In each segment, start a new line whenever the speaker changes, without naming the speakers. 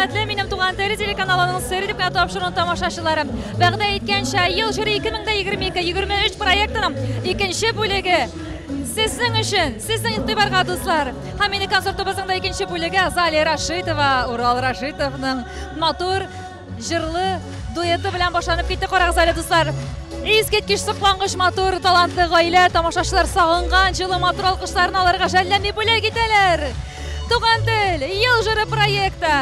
Хөрмәтле минем Туган тел телеканалының Сер итеп кенә тапшыруын тамашачылары. Вәгъдә иткәнчә, Ел җыры 2022-23 проектының икенче бүлеге сезнең өчен, сезнең игътибарга, дуслар. Һәм инде концертыбызның да икенче бүлеге Азалия Рашитова, Урал Рашитовның матур җырлы дуэты белән башланып китте. Карагыз әле, дуслар. Искиткеч соклангыч матур, талантлы гаилә, тамашачылар сагынган җылы матур алкышларын аларга жәлләми бүләк итәләр. Туган тел, ел җыры проекты.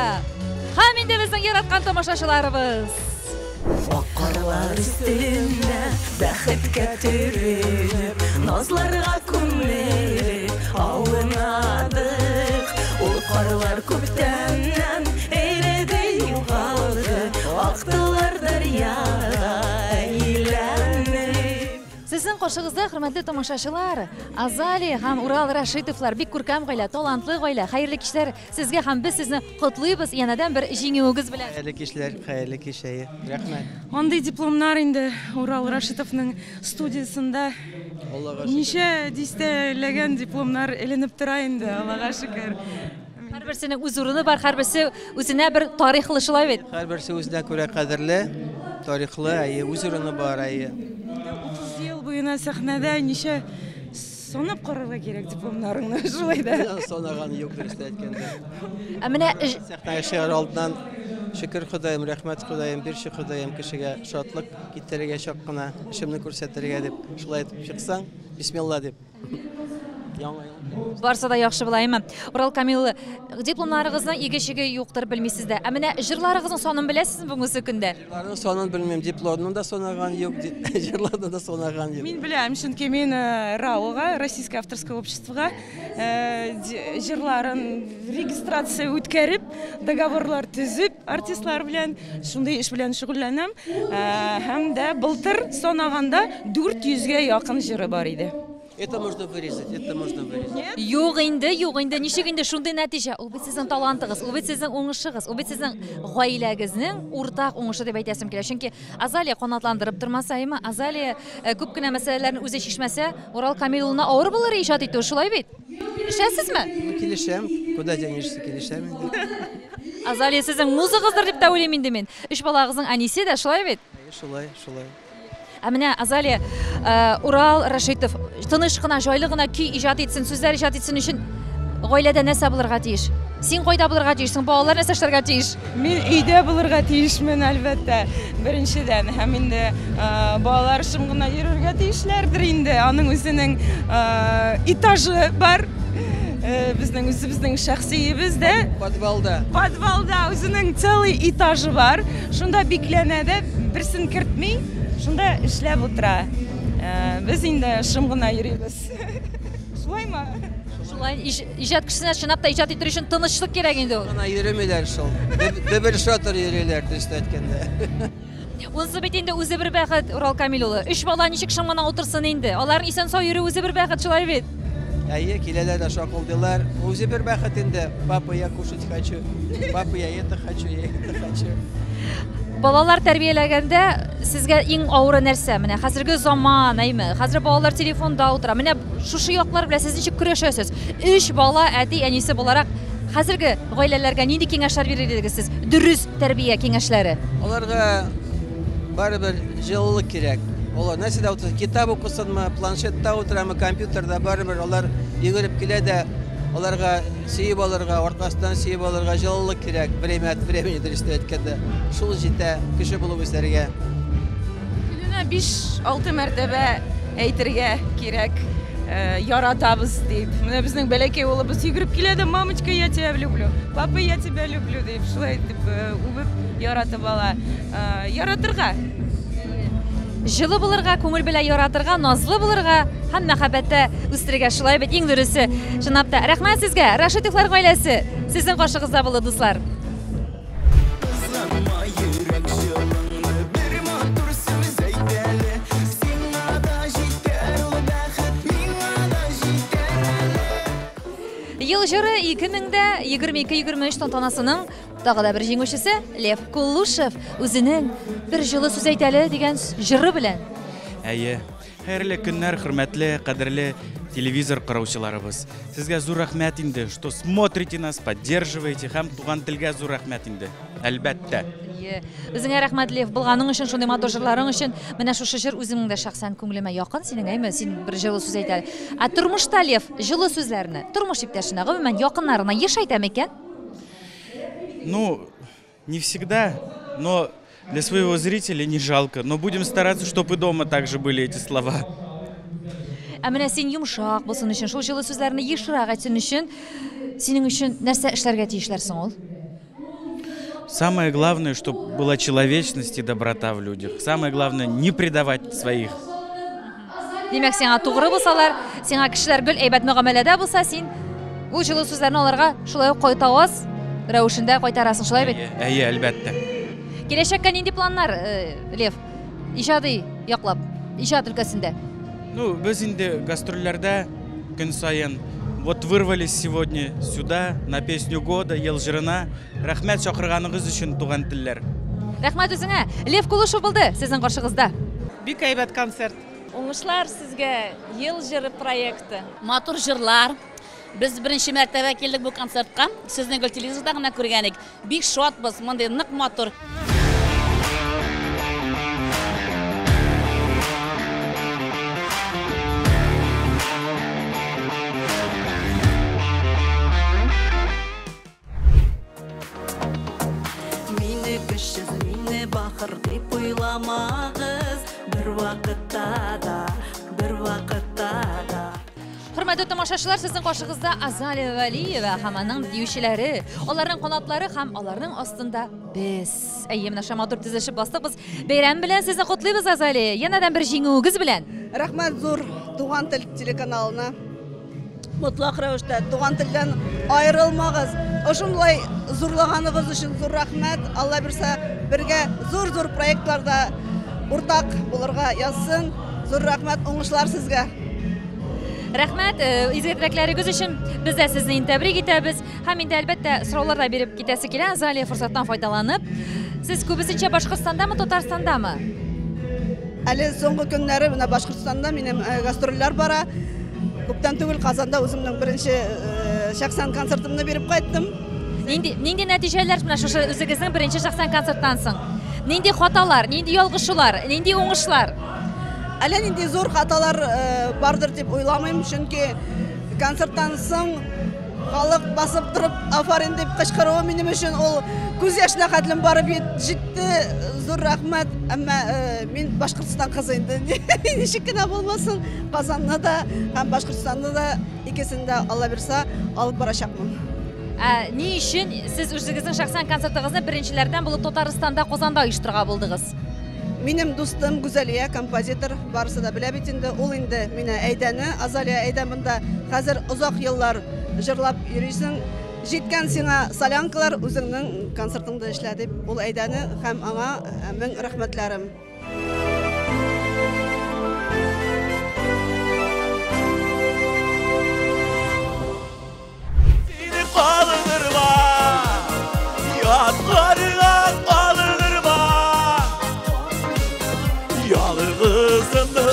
Һәм инде безнең яраткан тамашачыларыбыз.
Ак карлар өстендә бәхеткә төренеп, назларга күмелеп аунадык. Ул карлар күптәннән эреде, югалды, актылар дәрьяга әйләнеп.
Сезнең каршыгызда, хөрмәтле тамашачылар, Азалия һәм Урал Рашитовлар, бик күркәм гаилә, талантлы гаилә. Хәерле кичләр сезгә һәм без сезне котлыйбыз янәдән бер җиңүегез белән.
Хәерле кичләр, хәерле кич, әйе. Рәхмәт.
Андый дипломнар инде Урал Рашитовның студиясендә
Аллага шөкер.
ничә дистәләгән дипломнар эленеп тора инде, Аллага шөкер.
Һәрберсенең үз урыны бар, һәрберсе үзенә бер тарихлы, шулай бит?
Һәрберсе үзенә күрә кадерле, тарихлы, әйе, үз урыны бар, әйе.
Инде 30 ел буена сәхнәдә ничә санап карарга кирәк дипломнарыңны, шулай да.
Санаган юк, дөресен әйткәндә.
Ә менә
Сәхнәгә чыгар алдыннан шөкер Ходаем, рәхмәт Ходаем, бирче Ходаем кешегә шатлык китерергә чак кына, эшемне күрсәтергә дип, шулай итеп чыксаң, бисмилла дип. Яңа ел.
Барсы да яхшы була, әйме? Урал Камил улы, дипломнарыгызның иге-чиге юктыр, белмисез дә. Ә менә җырларыгызның санын беләсезме бүгенге көндә?
Җырларның санын белмим, дипломны да санаган юк, җырларны да санаган юк.
Мин беләм, чөнки мин РАОга, Российское авторское обществога, җырларын регистрация үткәреп, договорлар төзеп, артистлар белән шундый эш белән шөгыльләнәм. Һәм дә былтыр санаганда 400гә якын җыры бар иде.
Это можно вырезать, это можно вырезать.
Юк инде, юк инде, ничек инде шундый нәтиҗә? Ул бит сезнең талантыгыз, ул бит сезнең уңышыгыз, ул бит сезнең гаиләгезнең уртак уңышы дип әйтәсем килә. Чөнки Азалия канатландырып тормаса, әйме, Азалия күп кенә мәсьәләләрне үзе чишмәсә, Урал Камил улына авыр булыр иҗат итү, шулай бит? Килешәсезме?
Килешәм, куда денешься, килешәм инде.
Азалия сезнең музыгыздыр дип тә уйлыйм инде мин. Өч балагызның әнисе дә, шулай бит?
Шулай, шулай.
Ә менә Азалия, Урал Рашитов тыныч кына, җайлы гына көй иҗат итсен, сүзләр иҗат итсен өчен гаиләдә нәрсә булырга тиеш? Син кайда булырга тиешсең? Балалар нәрсә эшләргә тиеш?
Мин өйдә булырга тиешмен, әлбәттә, беренчедән. Һәм инде балалар шым гына йөрергә тиешләрдер инде. Аның үзенең этажы бар. Безнең үзебезнең шәхси өебез дә.
Подвалда.
Подвалда үзенең целый этажы бар. Шунда бикләнә дә, берсен кертми. Шунда эшләп утыра. Без инде шым гына йөрибез. Шулаймы?
Шулай, иҗат кешесенә чынлап та иҗат итер өчен тынычлык кирәк инде ул.
Гына йөремиләр шул. Дөбер шатыр йөриләр, дөресен әйткәндә.
Унсы бит инде үзе бер бәхет, Урал Камил улы. Өч бала ничек шым гына утырсын инде? Аларның исән-сау йөрү үзе бер бәхет, шулай бит?
Әйе, киләләр дә шакылдыйлар. Үзе бер бәхет инде. Папа, я кушать хочу. Папа, я это хочу, я это хочу.
Балалар тәрбияләгәндә сезгә иң авыры нәрсә? Менә хәзерге заман, әйме? Хәзер балалар телефонда утыра. Менә шушы яклар белән сез ничек көрәшәсез? Өч бала әти-әнисе буларак хәзерге гаиләләргә нинди киңәшләр бирер идегез сез? Дөрес тәрбия киңәшләре.
Аларга барыбер җылылык кирәк. Алар нәрсәдә утырса, китап укысынмы, планшетта утырамы, компьютерда, барыбер алар йөгереп килә дә, аларга сөеп алырга, аркасыннан сөеп алырга җылылык кирәк. Время от времени, дөресен әйткәндә. Шул җитә кеше булып үсәргә.
Көненә 5-6 мәртәбә әйтергә кирәк, яратабыз дип. Менә безнең бәләкәй улыбыз йөгереп килә дә, мамочка, я тебя люблю, папа, я тебя люблю дип, шулай итеп үбеп яратып ала. Яратырга.
Җылы булырга, күңел белән яратырга, назлы булырга һәм мәхәббәттә үстерергә, шулай бит иң дөресе. Чынлап та, рәхмәт сезгә, Рашитовлар гаиләсе. Сезнең каршыгызда булды, дуслар.
Кызганма йөрәк җылыңны, бер матур сүз әйт әле. Сиңа да җитәр ул бәхет, миңа да җитәр әле.
Ел җыры 2022-23 тантанасының тагы да бер җиңүчесе Лев Куллушев үзенең бер җылы сүз әйт әле дигән җыры белән.
Әйе. Хәерле көннәр, хөрмәтле, кадерле Телевизор караучыларыбыз. Сезгә зур рәхмәт инде, что смотрите нас, поддерживаете һәм Туган телгә зур рәхмәт инде. Әлбәттә.
Әйе. Үзеңә рәхмәт, Лев, булганың өчен, шундый матур җырларың өчен. Менә шушы җыр үзеңнең дә шәхсән күңелемә якын синең, әйме? Син бер җылы сүз әйт әле. Ә тормышта Лев җылы сүзләрне тормыш иптәшенә, гомумән, якыннарына еш әйтә микән?
Ну, не всегда, но для своего зрителя не жалко. Но будем стараться, чтобы и дома также были эти слова.
Ә менә син йомшак булсын өчен, шул җылы сүзләрне ешрак әйтсен өчен, синең өчен нәрсә эшләргә тиешләр соң ул?
Самое главное, чтобы была человечность и доброта в людях. Самое главное, не предавать своих.
Димәк, сиңа тугры булсалар, сиңа кешеләр гел әйбәт мөгамәләдә булса, син ул җылы сүзләрне аларга шулай ук кайтаваз рәвешендә кайтарасың, шулай бит?
Әйе, әлбәттә.
Киләчәккә нинди планнар, Лев? Иҗади яклап, иҗат өлкәсендә.
Ну, без инде гастрольләрдә көн саен. Вот вырвались сегодня сюда, на песню года, ел җырына. Рәхмәт чакырганыгыз өчен, Туган телләр.
Рәхмәт үзеңә. Лев Кулышев булды сезнең каршыгызда.
Бик әйбәт концерт.
Уңышлар сезгә, Ел җыры проекты.
Матур җырлар. Без беренче мәртәбә килдек бу концертка. Сезне гел телевизорда гына күргән идек. Бик шатбыз, мондый нык матур.
Мине көчсез, мине бахыр дип уйламагыз бер вакытта да, бер вакытта да.
Хөрмәтле тамашачылар, сезнең каршыгызда Азалия Вәлиева һәм аның диючеләре, аларның канатлары һәм аларның астында без. Әйе, менә шундый матур тезелешеп бастык без. Бәйрәм белән сезне котлыйбыз, Азалия. Янәдән бер җиңүегез белән.
Рәхмәт зур Туган тел телеканалына. Мотлак рәвештә Туган телдән аерылмагыз. Ошынлай зурлаганыгыз өчен зур рәхмәт. Алла бирсә, бергә зур-зур проектларда уртак булырга язсын. Зур рәхмәт, уңышлар сезгә.
Рәхмәт, изге теләкләрегез өчен. Без дә сезне инде тәбрик итәбез. Һәм инде әлбәттә сораулар да биреп китәсе килә. Азалия, форсаттан файдаланып, сез күбесенчә Башкортстандамы, Татарстандамы?
Әле соңгы көннәре менә Башкортстанда минем гастрольләр бара. Күптән түгел Казанда үземнең беренче шәхсән концертымны биреп кайттым.
Нинди нәтиҗәләр менә шушы үзегезнең беренче шәхсән концерттан соң? Нинди хаталар, нинди ялгышулар, нинди уңышлар?
Әллә нинди зур хаталар бардыр дип уйламыйм, чөнки концерттан соң халык басып торып афарин дип кычкыруы минем өчен ул күз яшенә хәтлем барып җитте. Зур рәхмәт. Әмма мин Башкортстан кызы инде. Ничек кенә булмасын, Казанны да һәм Башкортстанны да икесен дә Алла бирсә алып барачакмын.
Ә ни өчен сез үзегезнең шәхсән концертыгызны беренчеләрдән булып Татарстанда, Казанда оештырырга булдыгыз?
Минем дустым Гүзәлия, композитор, барысы да белә бит инде. Ул инде мине әйдәне, Азалия, әйдә монда хәзер озак еллар җырлап йөрисең. Җиткән сиңа солянкалар, үзеңнең концертыңда эшлә дип ул әйдәне һәм аңа мең рәхмәтләрем.
Сине калдырма, ятларга калдырма. Ялгызымны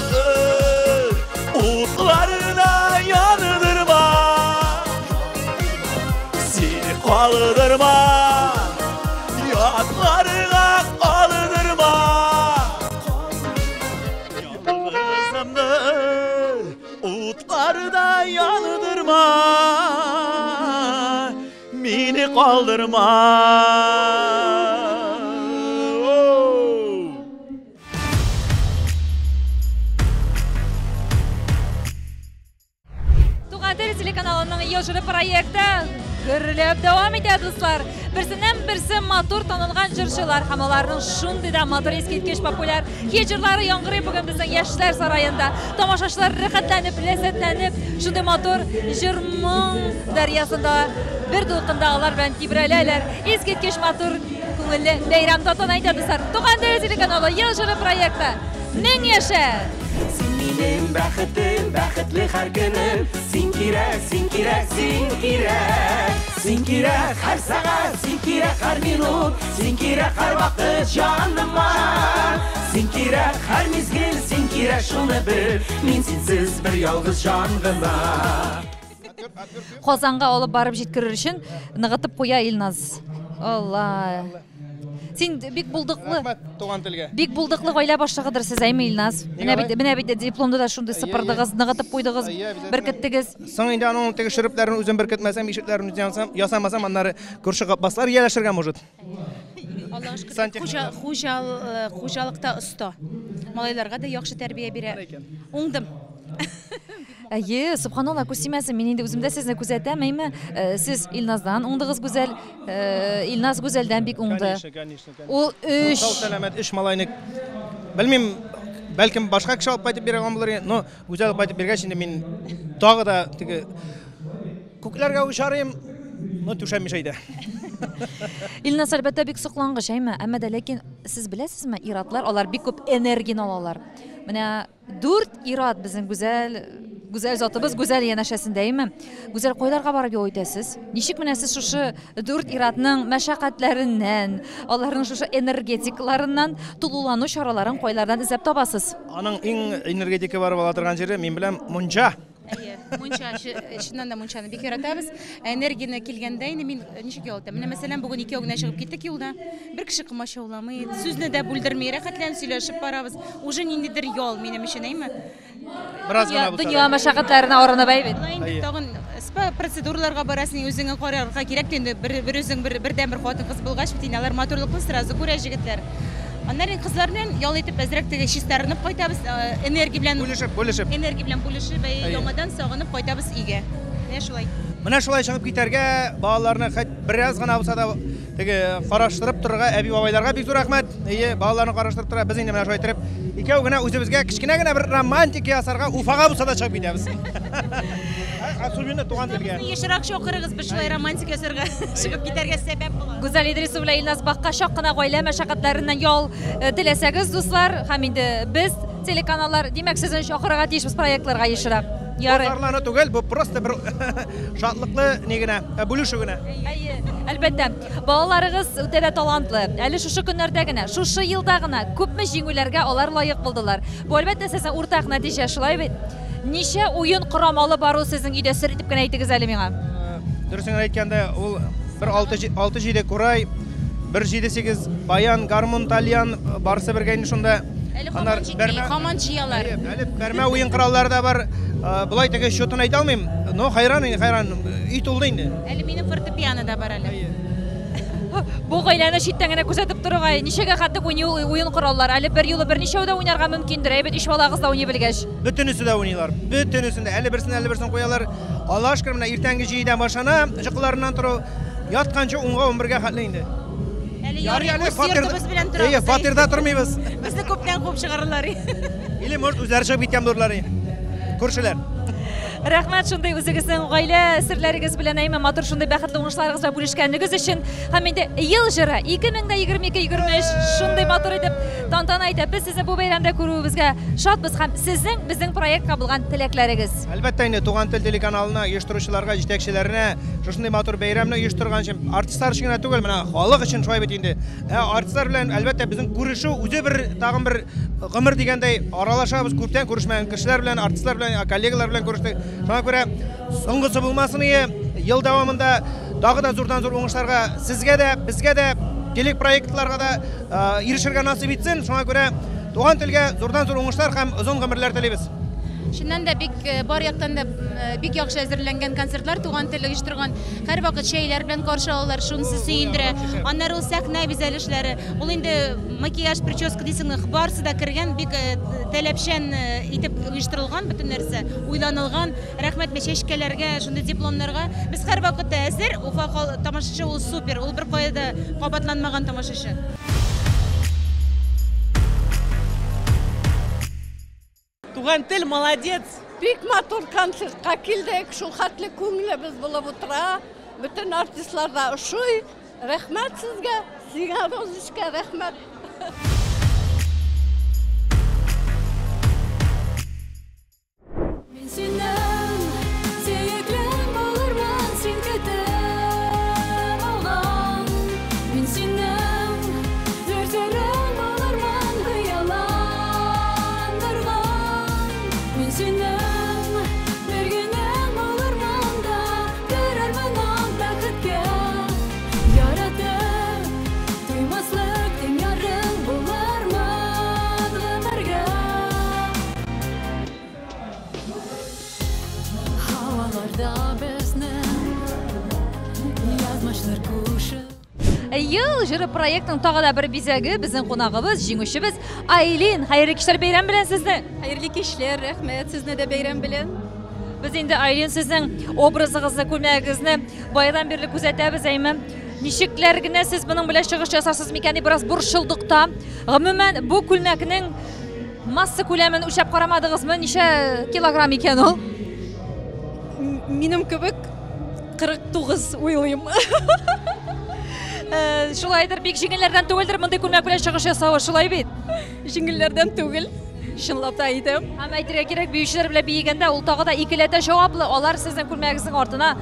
утларына яндырма. Сине калдырма, ятларга калдырма. Ялгызымны утларда яндырма. Мине калдырма.
Туган тел телеканалының Ел җыры проекты гөрләп дәвам итә, дуслар. Берсеннән берсе матур танылган җырчылар һәм аларның шундый да матур искиткеч популяр хит җырлары яңгырый бүген безнең Яшьләр сараенда. Тамашачылар рәхәтләнеп, ләззәтләнеп, шундый матур җыр-моң дәрьясында бер дулкында алар белән тибрәләләр. Искиткеч матур күңелле бәйрәм тантана итә, дуслар. Туган тел телеканалы Ел җыры проекты. Мең яшә!
Син минем бәхетем, бәхетле һәр көнем. Син кирәк, син кирәк, син кирәк. Син кирәк һәр сәгать, син кирәк һәр минут. Син кирәк һәр вакыт җаныма. Син кирәк һәр мизгел, син кирәк шуны бел, мин синсез бер ялгыз җан гына.
Казанга алып барып җиткерер өчен ныгытып куя Илназ. Алла. Син бик булдыклы.
Рәхмәт туган телгә.
Бик булдыклы гаилә башлыгыдыр сез, әйме, Илназ? Менә бит, менә бит дипломны да шундый сыпырдыгыз, ныгытып куйдыгыз, беркеттегез.
Соң инде аның теге шөрепләрен үзем беркетмәсәм, ишекләрен үзем ясам, ясамасам, аннары күрше Габбаслар ияләшергә может.
Аллага шөкер, хуҗа, хуҗал, хуҗалыкта оста. Малайларга да яхшы тәрбия бирә. Уңдым.
Әйе, субханалла, күз тимәсен, мин инде үзем дә сезне күзәтәм, әйме? Сез Илназдан уңдыгыз, Гүзәл. Илназ Гүзәлдән бик уңды.
Конечно, конечно, конечно.
Ул өч.
Сау сәламәт өч малайны белмим, бәлкем башка кеше алып кайтып бирә алган булыр, но Гүзәл алып кайтып биргәч, инде мин тагы да теге күкләргә очарыйм, но түшәм мишәйдә.
Илназ, әлбәттә, бик соклангыч, әйме? Әмма дә ләкин сез беләсезме, ир-атлар алар бик күп энергияне алалар. Менә дүрт ир-ат безнең гүзәл, гүзәл затыбыз, гүзәл янәшәсендә, әйме? Гүзәл, кайларга барып ял итәсез? Ничек менә сез шушы дүрт ир-атның мәшәкатьләреннән, аларның шушы энергетикларыннан тулылану чараларын кайлардан эзләп табасыз?
Аның иң энергетика барып ала торган җире, мин беләм, мунча.
Әйе, мунча, чыннан да мунчаны бик яратабыз. Энергияне килгәндә инде мин ничек ял итәм? Менә мәсәлән, бүген икәү генә чыгып киттек юлда. Бер кеше комачауламый, сүзне дә бүлдерми, рәхәтләнеп сөйләшеп барабыз. Уже ниндидер ял минем өчен, әйме?
Бераз гына булса да.
Дөнья мәшәкатьләренә арынып, әй бит.
Болай инде тагын спа процедураларга барасың, үзеңә карарга кирәк инде. Бер, бер үзең бер, бердәнбер хатын-кыз булгач бит инде алар матурлыкны сразу күрә җегетләр. Аннары кызлар белән ял итеп әзрәк теге чистарынып кайтабыз, энергия белән
бүлешеп, бүлешеп.
Энергия белән бүлешеп, әйе, яңадан сагынып кайтабыз өйгә. Менә шулай.
Менә шулай чыгып китәргә, балаларны хәт бераз гына булса да теге караштырып торырга әби-бабайларга бик зур рәхмәт. Әйе, балаларны караштырып тора. Без инде менә шулай итеп икәү генә үзебезгә кечкенә генә бер романтика ясарга Уфага булса да чыгып китәбез. Особенно туган телгә.
Ешрак чакырыгыз, без шулай романтика ясарга чыгып китәргә сәбәп була.
Гүзәл Идрисова белән Илназ Бакка чак кына гаилә мәшәкатьләреннән ял теләсәгез, дуслар, һәм инде без телеканаллар, димәк, сезне чакырырга тиешбез проектларга ешрак. Ярый.
Бу зарлану түгел, бу просто бер шатлыклы ни генә, бүлешү генә.
Әйе, әлбәттә. Балаларыгыз үтә дә талантлы. Әле шушы көннәрдә генә, шушы елда гына күпме җиңүләргә алар лаек булдылар. Бу, әлбәттә, сезнең уртак нәтиҗә, шулай бит? Ничә уен корамалы бар ул сезнең өйдә, сер итеп кенә әйтегез әле миңа.
Дөресен генә әйткәндә, ул бер алты-җиде курай, бер җиде-сигез баян, гармун, тальян, барысы бергә инде шунда.
Әле һаман җитми, һаман җыялар.
Әйе, әле бәрмә уен кораллары да бар. Болай теге счетын әйтә алмыйм, но хайран инде, хайран, өй тулды инде.
Әле минем фортепиано да бар әле.
Бу гаиләне читтән генә күзәтеп торырга, ничәгә хәтлек уйный ул уен кораллары? Әле бер юлы берничәү дә уйнарга мөмкиндер, әйбәт өч балагыз да уйный белгәч.
Бөтенесе дә уйныйлар, бөтенесен дә. Әле берсен, әле берсен куялар. Аллаһка шөкер, менә иртәнге җидедән башлана, йокыларыннан тору, ятканчы унга, унбергә хәтле инде.
Әле
Ярый
ярый,
әле
үз
фатир-
йортыбыз белән торабыз.
Әйе, фатирда тормыйбыз.
Безне күптән куып чыгарырлар.
Или, может, үзләре чыгып киткән булырлар. Күршеләр.
Рәхмәт шундый үзегезнең гаилә серләрегез белән, әйме, матур шундый бәхетле уңышларыгыз белән бүлешкәнегез өчен. Һәм инде ел җыры 2022-23 шундый матур итеп тантана итә. Без сезне бу бәйрәмдә күрүебезгә шатбыз һәм сезнең безнең проектка булган теләкләрегез.
Әлбәттә инде Туган тел телеканалына, оештыручыларга, җитәкчеләренә шушындый матур бәйрәмне оештырган өчен, артистлар өчен генә түгел, менә халык өчен шулай бит инде. Ә артистлар белән, әлбәттә, безнең күрешү үзе бер тагын бер гомер дигәндәй аралашабыз, күптән күрешмәгән кешеләр белән, артистлар белән, коллегалар белән күрештек. Шуңа күрә соңгысы булмасын ие, ел дәвамында тагы да зурдан-зур уңышларга сезгә дә, безгә дә, телепроектларга да ирешергә насыйп итсен. Шуңа күрә туган телгә зурдан-зур уңышлар һәм озын гомерләр телибез.
Чыннан да бик бар яктан да бик яхшы әзерләнгән концертлар туган тел оештырган. Һәрвакыт чәйләр белән каршы алалар, шунысы сөендерә. Аннары ул сәхнә бизәлешләре, ул инде макияж, прическа дисеңме, барысы да кергән, бик таләпчән итеп оештырылган бөтен нәрсә, уйланылган. Рәхмәт чәчкәләргә, шундый дипломнарга. Без һәрвакытта әзер. Уфа тамашачы ул супер, ул беркая да кабатланмаган тамашачы.
Туган тел молодец!
Бик матур концертка килдек, шул хәтле күңелебез булып утыра. Бөтен артистлар да ошый. Рәхмәт сезгә, сиңа Розочка, рәхмәт.
Мин синең сөеклең булырмын, син көтеп алган. Мин синең зур серең булырмын, хыялландырган. Мин синең бер генә булырмын да, керермен ак бәхеткә. Яратып туймаслык тиң ярың булырмын гомергә. Һаваларда безнең язмышлар кушып.
Ел җыры проектының тагы да бер бизәге безнең кунагыбыз, җиңүчебез Айлин. Хәерле кичләр, бәйрәм белән сезне.
Хәерле кичләр, рәхмәт, сезне дә бәйрәм белән.
Без инде Айлин сезнең образыгызны, күлмәгегезне баядан бирле күзәтәбез, әйме. Ничекләр генә сез моның белән чыгыш ясарсыз микән дип бераз борчылдык та. Гомумән, бу күлмәкнең масса күләмен үлчәп карамадыгызмы? Ничә килограмм икән ул?
Минем кебек 49 уйлыйм.
Шулайдыр, бик җиңелләрдән түгелдер мондый күлмәк белән чыгыш ясавы, шулай бит?
Җиңелләрдән түгел, чынлап та әйтәм.
Һәм әйтергә кирәк, биючеләр белән биегәндә ул тагы да икеләтә җаваплы. Алар сезнең күлмәгегезнең артына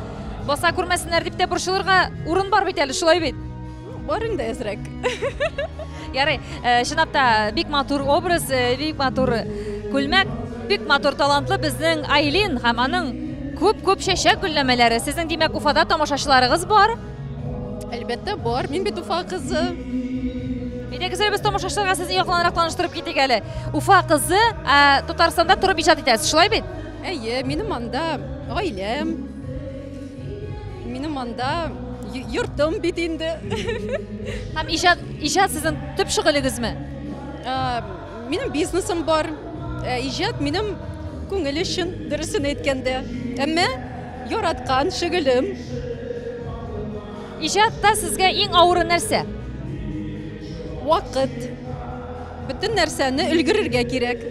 баса күрмәсеннәр дип тә борчылырга урын бар бит әле, шулай бит?
Бар инде әзрәк.
Ярый, чынлап та бик матур образ, бик матур күлмәк, бик матур талантлы безнең Айлин һәм аның күп-күп чәчәк гөлләмәләре. Сезнең, димәк, Уфада тамашачыларыгыз бар?
Әлбәттә, бар. Мин бит Уфа кызы.
Әйдәгез әле без тамашачыларга сезне якынрак таныштырып китик әле. Уфа кызы, ә Татарстанда торып иҗат итәсез, шулай бит?
Әйе, минем анда гаиләм. Минем анда йортым бит инде.
Һәм иҗат сезнең төп шөгылегезме?
Минем бизнесым бар. Иҗат минем күңел өчен, дөресен әйткәндә. Әмма яраткан шөгылем.
Иҗатта сезгә иң авыры нәрсә?
Вакыт. Бөтен нәрсәне өлгерергә кирәк.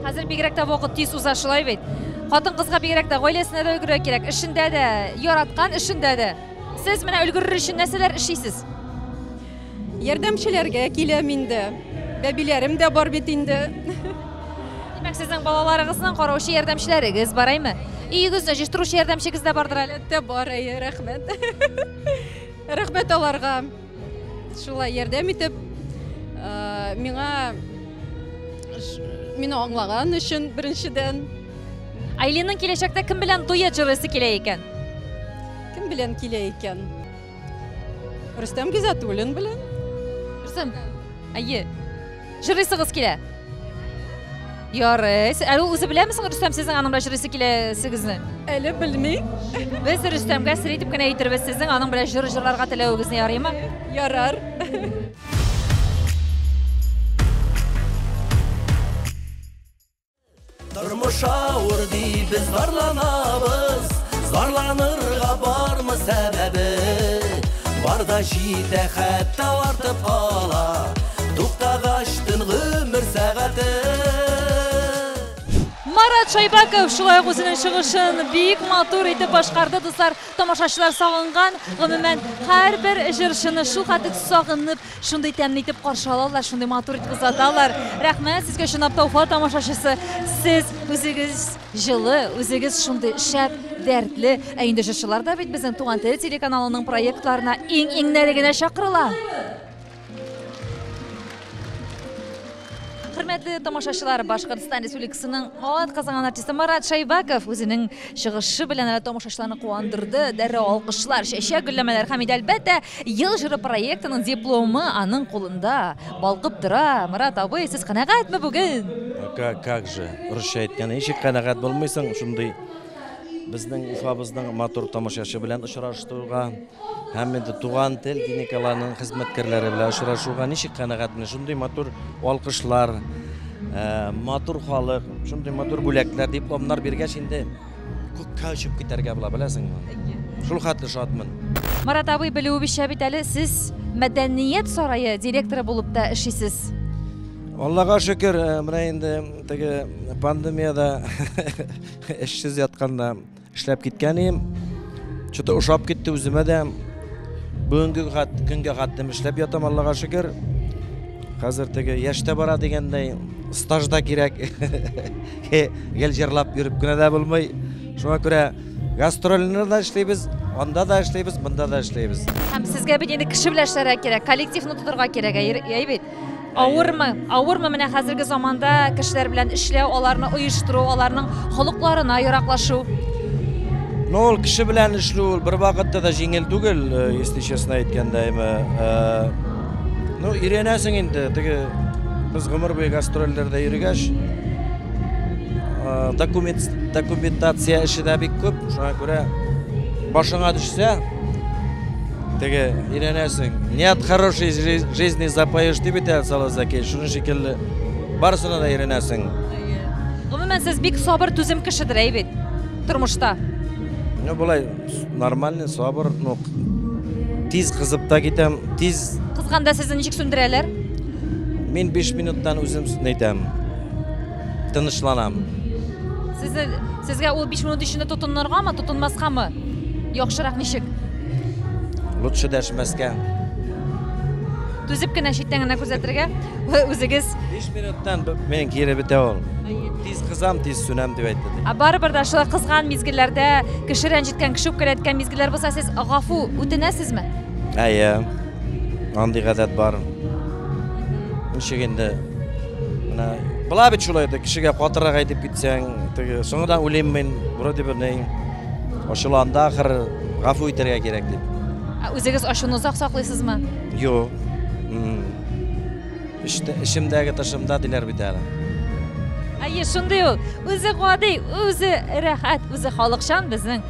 Хәзер бигрәк тә вакыт тиз уза, шулай бит? Хатын-кызга бигрәк тә гаиләсенә дә өлгерергә кирәк, эшендә дә, яраткан эшендә дә. Сез менә өлгерер өчен нәрсәләр эшлисез?
Ярдәмчеләргә киләм инде. Бәбиләрем дә бар бит инде.
Димәк, сезнең балаларыгызның караучы ярдәмчеләрегез бар, әйме? Өегезне җыештыручы ярдәмчегез дә бардыр әле?
Әлбәттә бар, әйе, рәхмәт. Рәхмәт аларга. Шулай ярдәм итеп, миңа мине аңлаган өчен беренчедән.
Айлинның киләчәктә кем белән дуэт җырлыйсы килә икән?
Кем белән килә икән? Рөстәм Гизатуллин белән.
Рөстәм, әйе. Җырлыйсыгыз килә? Ярый. Әле ул үзе беләме соң, Рөстәм, сезнең аның белән җырлыйсы киләсегезне?
Әле белми.
Без Рөстәмгә сер итеп кенә әйтербез сезнең аның белән җыр җырларга теләвегезне, ярыймы?
Ярар.
Тормыш авыр дип без зарланабыз, зарланырга бармы сәбәбе? Бар да җитә, хәтта артып кала, туктагач төн гомер сәгате.
Марат Шайбаков шулай ук үзенең чыгышын бик матур итеп башкарды, дуслар. Тамашачылар сагынган, гомумән, һәрбер җырчыны шул хәтле сагынып, шундый тәмле итеп каршы алалар, шундый матур итеп озаталар. Рәхмәт сезгә, чынлап та Уфа тамашачысы. Сез үзегез җылы, үзегез шундый шәп, дәртле. Ә инде җырчылар да бит безнең Туган тел телеканалының проектларына иң-иңнәре генә чакырыла. Хөрмәтле тамашачылар, Башкортстан Республикасының атказанган артисты Марат Шайбаков үзенең чыгышы белән әле тамашачыларны куандырды. Дәррәү алкышлар, чәчәк гөлләмәләр һәм инде, әлбәттә, Ел җыры проектының дипломы аның кулында балкып тора. Марат абый, сез канәгатьме бүген?
Как же, русча әйткәндә, ничек канәгать булмыйсың, шундый безнең Уфабызның матур тамашачы белән очраштыруга һәм инде Туган тел телеканалының хезмәткәрләре белән очрашуга ничек канәгать менә шундый матур алкышлар, матур халык, шундый матур бүләкләр, дипломнар биргәч инде күккә очып китәргә була, беләсеңме? Шул хәтле шатмын.
Марат абый, белүебезчә бит әле сез Мәдәният сарае директоры булып та эшлисез.
Аллага шөкер, менә инде теге пандемиядә эшсез ятканда эшләп киткән идем. Что-то ошап китте үземә дә. Бүгенге көнгә хәтлем эшләп ятам, Аллага шөкер. Хәзер теге яшь тә бара дигәндәй, стаж да кирәк. Гел җырлап йөреп кенә дә булмый. Шуңа күрә гастрольне дә эшлибез, анда да эшлибез, монда да эшлибез.
Һәм сезгә бит инде кеше белән эшләргә кирәк, коллективны тотырга кирәк, әй бит. Авырмы? Авырмы менә хәзерге заманда кешеләр белән эшләү, аларны оештыру, аларның холыкларына яраклашу?
Ну, ул кеше белән эшләү ул бер вакытта да җиңел түгел, э, если честно әйткәндә, әйме. Э, ну, өйрәнәсең инде, теге без гомер буе гастрольләрдә йөргәч, э, документ документация эше дә бик күп, шуңа күрә башыңа төшсә, теге өйрәнәсең. Не от хорошей жизни запоешь дип әйтә Салават Закиевич, шуның шикелле барысына да өйрәнәсең.
Гомумән, сез бик сабыр, түзем кешедер, әй бит, тормышта.
Ну, болай нормальный, сабыр, ну, тиз кызып та китәм, тиз.
Кызганда сезне ничек сүндерәләр?
Мин 5 минуттан үзем әйтәм, тынычланам.
Сезне, сезгә ул 5 минут эчендә тотыныргамы, тотынмаскамы? Яхшырак ничек?
Лучше дәшмәскә.
Түзеп кенә читтән генә күзәтергә үзегез.
5 минуттан мен кире бетә ул. Тиз кызам, тиз сүнәм дип әйтте.
Ә барыбер дә шулай кызган мизгелләрдә, кеше рәнҗеткән, кеше үпкәләткән мизгелләр булса, сез гафу үтенәсезме?
Әйе. Андый гадәт бар. Ничек инде? Менә була бит шулай да, кешегә катырак әйтеп китсәң, теге соңында уйлыйм мин, вроде бы ни ачуланды ахыр, гафу итәргә кирәк дип.
Ә үзегез ачуны озак саклыйсызмы?
Юк. Эчемдәге тышымда диләр бит әле.
Әйе, шундый ул. Үзе гади, үзе рәхәт, үзе халыкчан безнең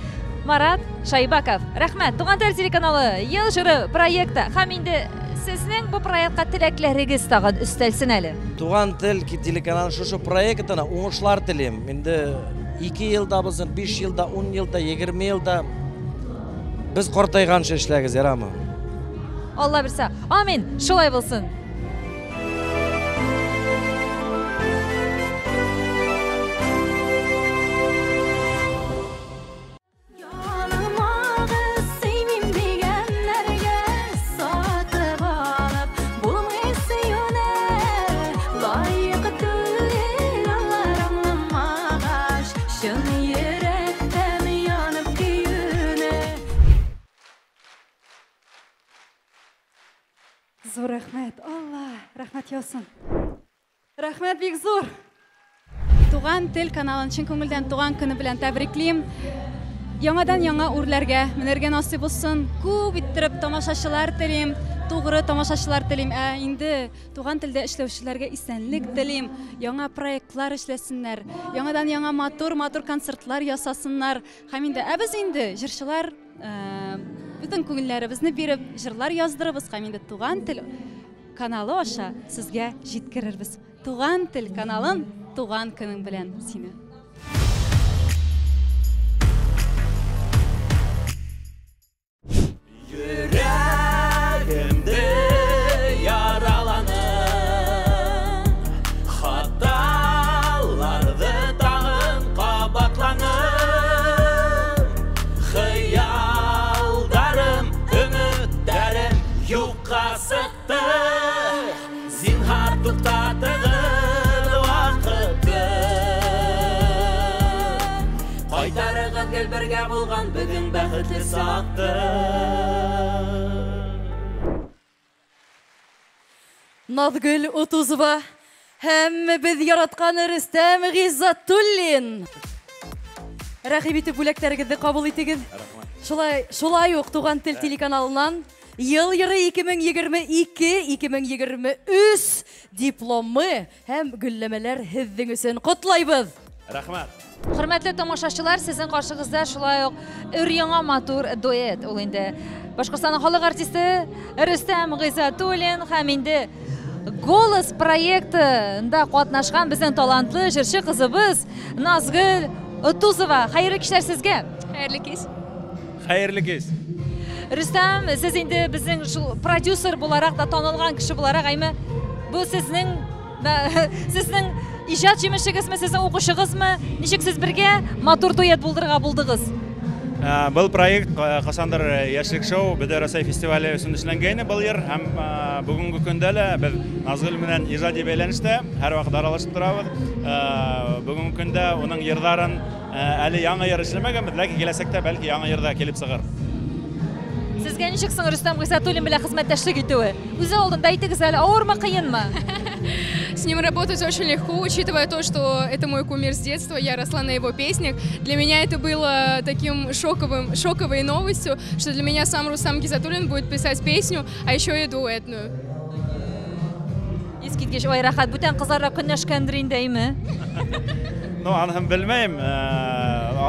Марат Шайбаков. Рәхмәт. Туган тел телеканалы Ел җыры проекты һәм инде сезнең бу проектка теләкләрегез тагын өстәлсен әле.
Туган тел телеканалы шушы проектына уңышлар телим. Инде 2 елда булсын, 5 елда, 10 елда, 20 елда без картайганчы эшләгез, ярамы?
Алла бирсә. Амин. Шулай булсын.
Зур рәхмәт, Алла, рәхмәт яусын. Рәхмәт бик зур. Туган тел каналын чын күңелдән туган көне белән тәбриклим. Яңадан яңа үрләргә менәргә насыйп булсын. Күп иттереп тамашачылар телим, тугры тамашачылар телим. Ә инде туган телдә эшләүчеләргә исәнлек телим. Яңа проектлар эшләсеннәр, яңадан яңа матур-матур концертлар ясасыннар. Һәм инде ә без инде җырчылар бөтен күңелләребезне биреп җырлар яздырыбыз һәм инде туган тел каналы аша сезгә җиткерербез. Туган тел каналын туган көнең белән сине.
Йөрәгемде яраланым, хаталарны тагын кабатланым. Хыялдарым, өметләрем юкка сыкты. Зинһар туктатыгыз вакытны. Кайтарыгыз гел бергә булган безнең бәхетле сакты.
Назгөл Утузова һәм без яраткан Рөстәм Гыйззатуллин. Рәхим итеп бүләкләрегезне кабул итегез. Шулай, шулай ук Туган тел телеканалыннан Ел йыры 2022-2023 дипломы һәм гөлләмәләр һезнең өчен котлайбыз.
Рәхмәт.
Хөрмәтле тамашачылар, сезнең каршыгызда шулай ук өр-яңа матур дуэт. Ул инде Башкортстанның халык артисты Рөстәм Гыйззатуллин һәм инде Голос проектында катнашкан безнең талантлы җырчы кызыбыз Назгөл Тузова. Хәерле кичләр сезгә.
Хәерле кич.
Хәерле кич.
Рөстәм, сез инде безнең шул продюсер буларак та танылган кеше буларак, әйме, бу сезнең сезнең иҗат җимешегезме, сезнең укучыгызмы? Ничек сез бергә матур дуэт булдырырга булдыгыз?
Был проект кашандыр Яшьлек шоу Бөтә Рәсәй фестивале өчен эшләнгәйне был йыр һәм бүгенге көндә лә без Назгөл менән иҗади бәйләнештә һәрвакыт аралашып торабыз. Бүгенге көндә уның йырларын әле яңа йыр эшләмәгәнбез, ләкин киләчәктә бәлки яңа йыр да килеп чыгар.
Сезгә ничек соң Рөстәм Гыйззәтуллин белән хезмәттәшлек итүе? Үзе алдында әйтегез әле, авырмы, кыенмы?
С ним работать очень легко, учитывая то, что это мой кумир с детства, я росла на его песнях. Для меня это было таким шоковым, шоковой новостью, что для меня сам Рустам Гизатуллин будет писать песню, а еще и дуэтную.
Искиткеч, ой, рәхәт. Бүтән кызлар да көнләшкәндер инде, әйме?
Ну, аныһын белмәйем.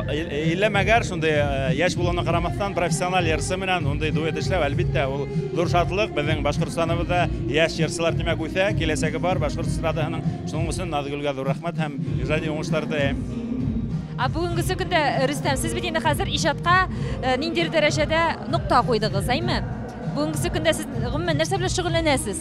Иллә мәгәр шундый яшь булуына карамастан профессиональ йырчы менән ундый дуэт эшләү, әлбиттә, ул зур шатлык. Безнең Башкортстаныбызда яшь йырчылар димәк үсә, киләчәге бар башкорт эстрадаһының. Шуның өчен Назгөлгә зур рәхмәт һәм иҗади уңышлар теләйм.
Ә бүгенгесе көндә, Рөстәм, сез бит инде хәзер иҗатка ниндидер дәрәҗәдә нокта куйдыгыз, әйме? Бүгенгесе көндә сез гомумән нәрсә белән шөгыльләнәсез?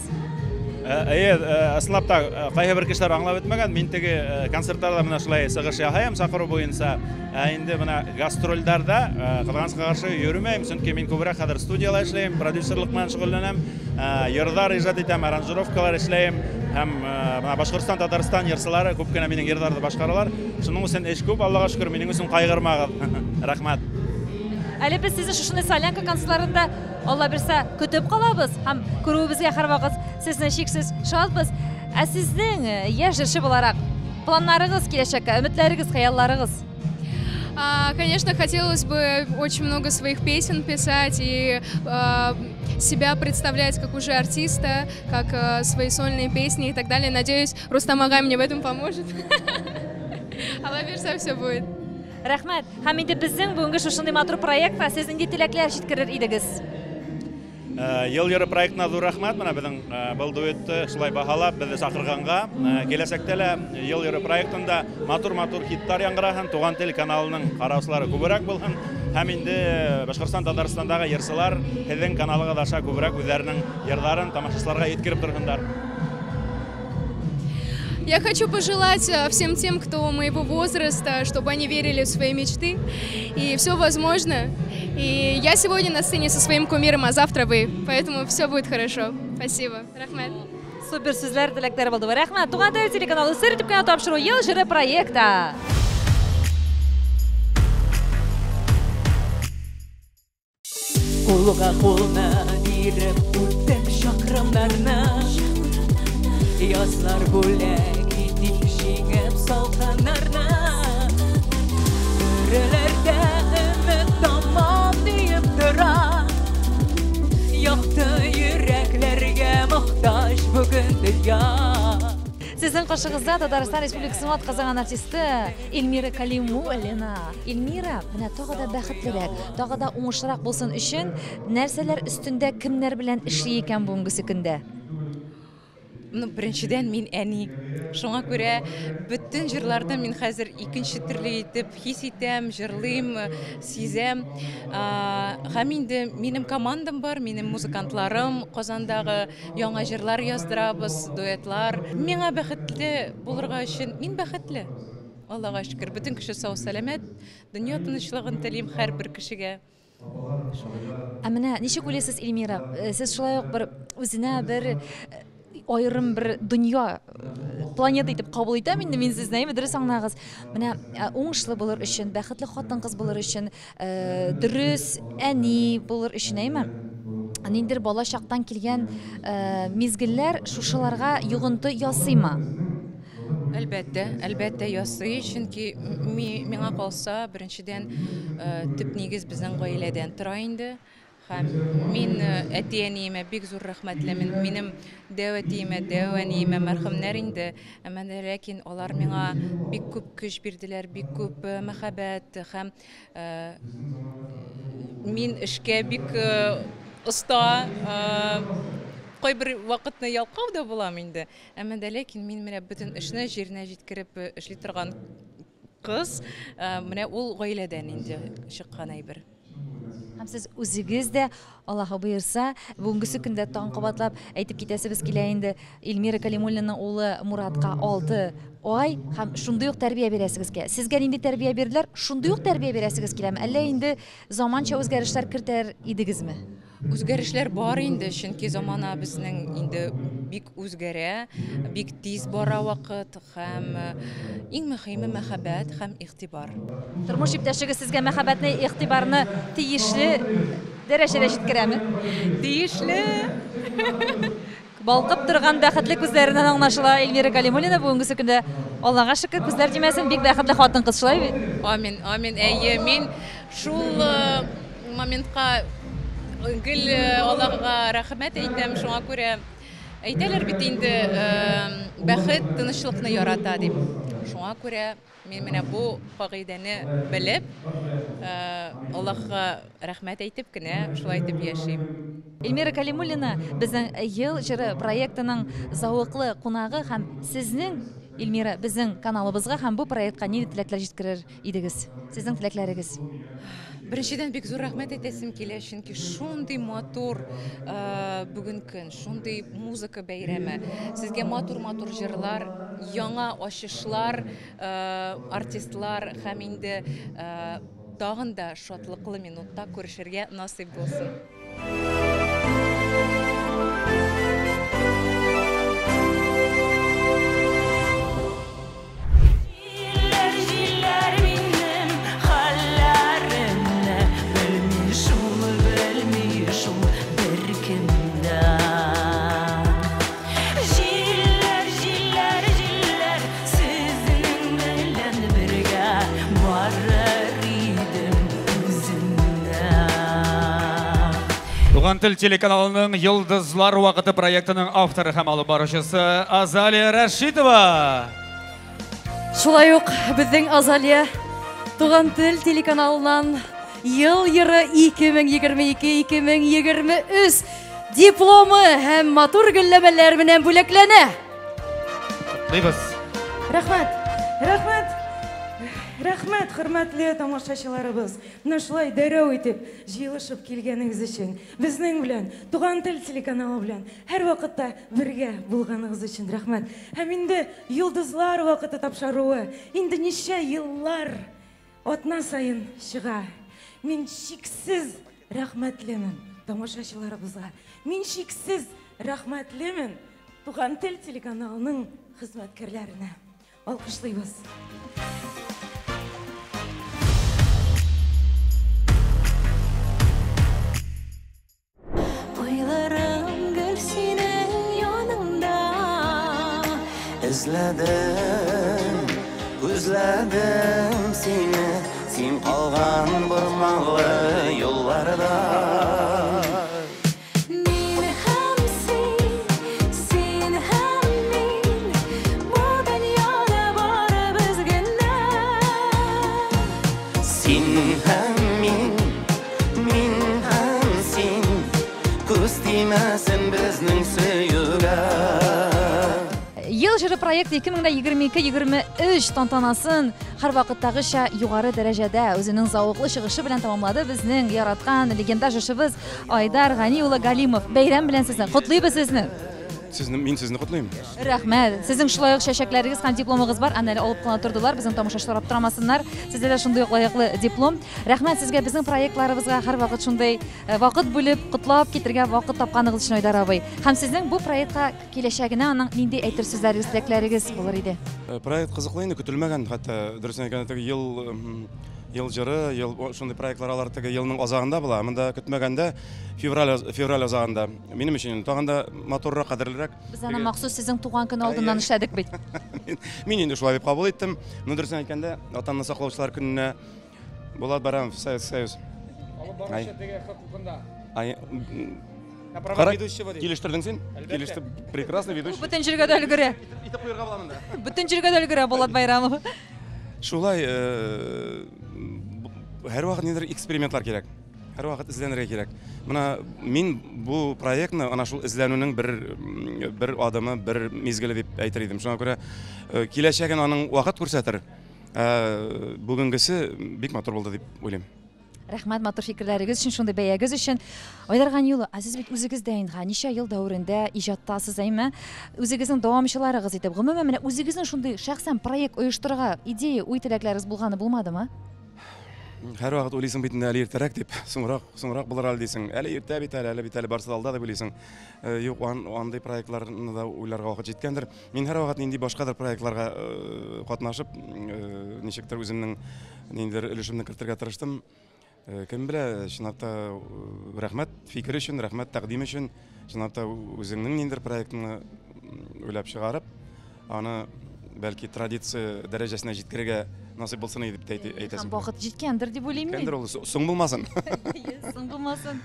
Әйе, ысынлап та кайһы бер кешеләр аңлап бетмәгән. Мин теге концертларда менә шулай чыгыш ясыйм чакыру буенча. Ә инде менә гастрольләрдә кызганычка каршы йөрмәйм, чөнки мин күбрәк хәзер студияла эшләйм, продюсерлык белән шөгыльләнәм, йырлар иҗат итәм, аранжировкалар эшләйм һәм менә Башкортстан, Татарстан йырчылары күп кенә минем йырларны башкаралар. Шуның өчен эш күп, Аллага шөкер, минем өчен кайгырмагыз. Рәхмәт.
Әле без сезне шушындый солянка концертларында Алла бирсә көтеп калабыз һәм күрүебезгә һәрвакыт сезне чиксез шатбыз. Ә сезнең яшь җырчы буларак планнарыгыз киләчәккә, өметләрегез, хыялларыгыз?
Конечно, хотелось бы очень много своих песен писать и себя представлять как уже артиста, как свои сольные песни и так далее. Надеюсь, Рустам Агай мне в этом поможет. Алла бирсә, все будет.
Рәхмәт. Һәм инде безнең бүгенге шушындый матур проектка сез нинди теләкләр җиткерер идегез?
Ел йыры проектына зур рәхмәт. Менә безнең был дуэтты шулай баһалап, безне чакырганга. Киләчәктә лә Ел йыры проектында матур-матур хитлар яңгыраһын, Туган тел каналының караучылары күбрәк булһын. Һәм инде Башкортстан, Татарстандагы йырчылар һеҙҙең каналыгыҙ аша күбрәк үҙҙәренең йырҙарын тамашасыларға еткереп торһондар.
Я хочу пожелать всем тем, кто моего возраста, чтобы они верили в свои мечты. И все возможно. И я сегодня на сцене со своим кумиром, а завтра вы. Поэтому все будет хорошо. Спасибо. Рәхмәт.
Супер сүзләр, теләкләр булды. Рәхмәт. Туган тел телеканалы сер итеп кенә тапшыру Ел җыры проекты.
Кулга кулны биреп үттем чакрымнарны. Язлар бүләк итеп җиңеп салкыннарны. Бөреләрдә өмет тамам диеп тора. Якты йөрәкләргә мохтаҗ бүген дөнья.
Сезнең каршыгызда Татарстан Республикасының атказанган артисты Эльмира Калимуллина. Эльмира, менә тагы да бәхетлерәк, тагы да уңышлырак булсын өчен нәрсәләр өстендә кемнәр белән эшли икән бүгенге көндә?
Ну, беренчедән мин әни. Шуңа күрә бөтен җырларны мин хәзер икенче төрле итеп хис итәм, җырлыйм, сизәм. Һәм инде минем командам бар, минем музыкантларым, Казандагы яңа җырлар яздырабыз, дуэтлар. Миңа бәхетле булырга өчен мин бәхетле. Аллага шөкер, бөтен кеше сау-сәламәт, дөнья тынычлыгын телим һәрбер кешегә.
Ә менә ничек уйлыйсыз, Эльмира, сез шулай ук бер үзенә бер аерым бер дөнья, планета итеп кабул итәм инде мин сезне, әйме, дөрес аңлагыз. Менә уңышлы булыр өчен, бәхетле хатын-кыз булыр өчен, дөрес әни булыр өчен, әйме? Ниндидер бала чактан килгән мизгелләр шушыларга йогынты ясыймы?
Әлбәттә, әлбәттә ясый, чөнки миңа калса, беренчедән, төп нигез безнең гаиләдән тора инде. Һәм мин әти-әниемә бик зур рәхмәтлемен. Минем дәү әтиемә, дәү әниемә мәрхүмнәр инде. Әмма дә ләкин алар миңа бик күп көч бирделәр, бик күп мәхәббәт һәм мин эшкә бик оста, кайбер вакытны ялкау да булам инде. Әмма дә ләкин мин менә бөтен эшне җиренә җиткереп эшли торган кыз, менә ул гаиләдән инде чыккан әйбер.
Һәм сез үзегез дә, Аллаһы боерса, бүгенгесе көндә тагын кабатлап әйтеп китәсебез килә инде. Эльмира Калимуллинаның улы Муратка 6 ай һәм шундый ук тәрбия бирәсегез килә. Сезгә нинди тәрбия бирделәр, шундый ук тәрбия бирәсегез киләме? Әллә инде заманча үзгәрешләр кертәр идегезме?
Үзгәрешләр бар инде, чөнки замана безнең инде бик үзгәрә, бик тиз бара вакыт һәм иң мөһиме мәхәббәт һәм игътибар.
Тормыш иптәшегез сезгә мәхәббәтне, игътибарны тиешле Дәрәҗәдә җиткерәме?
Тиешле.
Балкып торган бәхетле күзләреннән аңлашыла Эльмира Калимуллина бүгенгесе көндә Аллага шөкер, күзләр тимәсен, бик бәхетле хатын-кыз, шулай бит?
Амин, амин. Әйе, мин шул э, моментка гел э, Аллага рәхмәт әйтәм, шуңа күрә әйтәләр бит инде, э, бәхет тынычлыкны ярата дип. Шуңа күрә мин менә бу кагыйдәне белеп, Аллаһка рәхмәт әйтеп кенә шулай итеп яшим.
Эльмира Калимуллина безнең Ел җыры проектының зәвыклы кунагы һәм сезнең, Эльмира, безнең каналыбызга һәм бу проектка нинди теләкләр җиткерер идегез? Сезнең теләкләрегез.
Беренчедән, бик зур рәхмәт әйтәсем килә, чөнки шундый матур бүген көн, шундый музыка бәйрәме. Сезгә матур-матур җырлар, яңа ачышлар, артистлар һәм инде тагын да шатлыклы минутта күрешергә насыйп булсын.
Җилләр, җилләр минем хәлләремне белми шул, белми шул беркем дә. Җилләр, җилләр, җилләр сезнең белән бергә барыр идем үзем дә.
Туган тел телеканалының Йолдызлар вакыты проектының авторы һәм алып баручысы Азалия Рәшитова.
Шулай ук безнең Азалия Туган тел телеканалыннан Ел йыры 2022-2023 дипломы һәм матур гөлләмәләр белән бүләкләнә.
Котлыйбыз.
Рәхмәт, рәхмәт, рәхмәт, хөрмәтле тамашачыларыбыз. Менә шулай дәррәү итеп җыелышып килгәнегез өчен, безнең белән, Туган тел телеканалы белән һәрвакытта бергә булганыгыз өчен рәхмәт. Һәм инде Йолдызлар вакыты тапшыруы инде ничә еллар атна саен чыга. Мин чиксез рәхмәтлемен тамашачыларыбызга. Мин чиксез рәхмәтлемен Туган тел телеканалының хезмәткәрләренә. Алкышлыйбыз.
Уйларым гел синең яныңда.
Эзләдем, күзләдем сине, син калган бормалы юлларда.
Мин һәм син, син һәм мин, бу дөньяда барыбыз генә.
Син һәм мин, мин һәм син, күз тимәсен безнең сөюгә.
Ел җыры проекты 2022-23 тантанасын һәрвакыттагыча югары дәрәҗәдә үзенең зәвыклы чыгышы белән тәмамлады безнең яраткан легендар җырчыбыз Айдар Гани улы Галимов. Бәйрәм белән сезне! Котлыйбыз сезне!
Сезне, мин сезне котлыйм.
Рәхмәт. Сезнең шулай ук чәчәкләрегез һәм дипломыгыз бар. Аны әле алып кына тордылар, безнең тамашачылар аптырамасыннар. Сездә дә шундый ук лаеклы диплом. Рәхмәт сезгә безнең проектларыбызга һәрвакыт шундый э, вакыт бүлеп, котлап китергә вакыт тапканыгыз өчен, Айдар абый. Һәм сезнең бу проектка Киләчәгенә аның нинди әйтер сүзләрегез, теләкләрегез булыр иде?
Э, проект кызыклы инде, көтелмәгән, хәтта дөресен әйткәндә, теге ел ел җыры, ел шундый проектлар алар теге елның азагында була. Монда көтмәгәндә февраль февраль азагында. Минем өчен тагын да матуррак, кадерлерәк.
Без аны махсус сезнең туган көн алдыннан эшләдек бит.
Мин инде шулай дип кабул иттем. Но дөресен әйткәндә, Ватанны саклаучылар көненә Булат Барамов, Советский Союз.
Алып баручы теге хокукында.
Ай,
На правах ведущего ди.
Килештердең син? Килеште. Прекрасный ведущий.
Бөтен җиргә дә өлгерә.
Итеп куярга була монда.
Бөтен җиргә дә өлгерә Булат Байрамов.
Шулай, э, һәрвакыт ниндидер экспериментлар кирәк. Һәрвакыт эзләнергә кирәк. Менә мин бу проектны ана шул эзләнүнең бер бер адымы, бер мизгеле дип әйтер идем. Шуңа күрә э, киләчәген аның вакыт күрсәтер. Ә бүгенгесе бик матур булды дип уйлыйм.
Рәхмәт матур фикерләрегез өчен, шундый бәягез өчен. Айдар Гани улы, ә сез бит үзегез дә инде ничә ел дәверендә иҗаттасыз, әйме? Үзегезнең дәвамчыларыгыз итеп, гомумән, менә үзегезнең шундый шәхсән проект оештырырга идея, уй-теләкләрегез булганы булмадымы?
Һәрвакыт уйлыйсың бит инде әле иртәрәк дип, соңрак, соңрак булыр әле дисең. Әле иртә бит әле, әле бит әле барысы да алда дип уйлыйсың. Э, юк, андый проектларны да уйларга вакыт җиткәндер. Мин һәрвакыт нинди башкадыр проектларга э, катнашып, э, ничектер үземнең ниндидер өлешемне кертергә тырыштым.
Кем белә, чынлап та рәхмәт фикер өчен, рәхмәт тәкъдим өчен. Чынлап та үзеңнең ниндидер проектыңны уйлап чыгарып, аны бәлки традиция дәрәҗәсенә җиткерергә насыйп булсын иде дип тә әйтәсем.
Һәм вакыт җиткәндер дип уйлыйм мин.
Җиткәндер ул, соң булмасын.
Соң булмасын.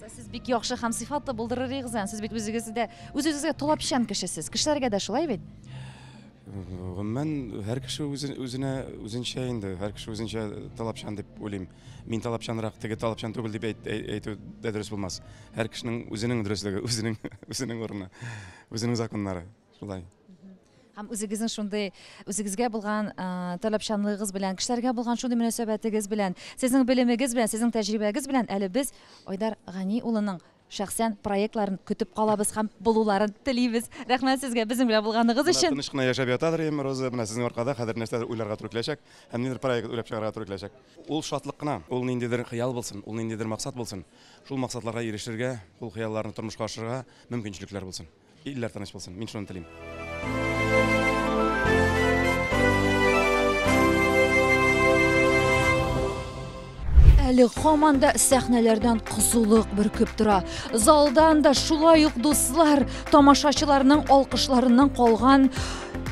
Сез бик яхшы һәм сыйфатлы булдырыр идегез. Сез бит үзегез дә үз-үзегезгә таләпчән кешесез. Кешеләргә дә шулай бит?
Гомумән, һәр кеше үзенә үзенчә инде, һәр кеше үзенчә таләпчән дип уйлыйм. Мин таләпчәнрәк, теге таләпчән түгел дип әйтү дә дөрес булмас. Һәр кешенең үзенең дөреслеге, үзенең үзенең урыны, үзенең законнары. Шулай.
Һәм үзегезнең шундый үзегезгә булган таләпчәнлыгыгыз белән, кешеләргә булган шундый мөнәсәбәтегез белән, сезнең белемегез белән, сезнең тәҗрибәгез белән әле без Айдар Гани улының шәхсән проектларын көтеп калабыз һәм булуларын телибез. Рәхмәт сезгә безнең белән булганыгыз өчен.
Тыныч кына яшәп ятадыр идем, Роза. Менә сезнең аркада хәзер нәрсәдер уйларга туры киләчәк һәм ниндидер проект уйлап чыгарырга туры киләчәк. Ул шатлык кына, ул ниндидер хыял булсын, ул ниндидер максат булсын. Шул максатларга ирешергә, ул хыялларны тормышка ашырырга мөмкинчелекләр булсын. Илләр тыныч булсын. Мин шуны телим.
Әле һаман да сәхнәләрдән кызулык бөркеп тора. Залдан да шулай ук дуслар, тамашачыларның алкышларыннан калган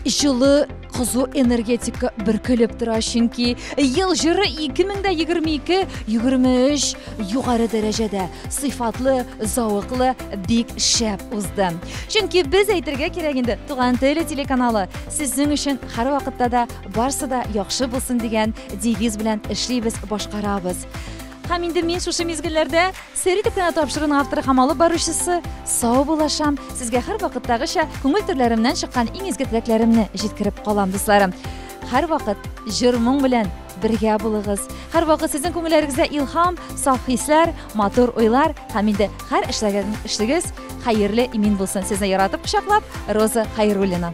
җылы кызу энергетика бөркелеп тора, чөнки ел җыры 2022-23 югары дәрәҗәдә, сыйфатлы, зәвыклы, бик шәп узды. Чөнки без әйтергә кирәк инде, Туган тел телеканалы сезнең өчен һәрвакытта да барсы да яхшы булсын дигән девиз белән эшлибез, башкарабыз. Һәм инде мин шушы мизгелләрдә сер итеп кенә тапшыруның авторы һәм алып баручысы сау булашам. Сезгә һәрвакыттагыча күңел түрләремнән чыккан иң изге теләкләремне җиткереп калам, дусларым. Һәрвакыт җыр-моң белән бергә булыгыз. Һәрвакыт сезнең күңелләрегездә илһам, саф хисләр, матур уйлар һәм инде һәр эшләгән эшегез хәерле, имин булсын. Сезне яратып кочаклап, Роза Хәйруллина.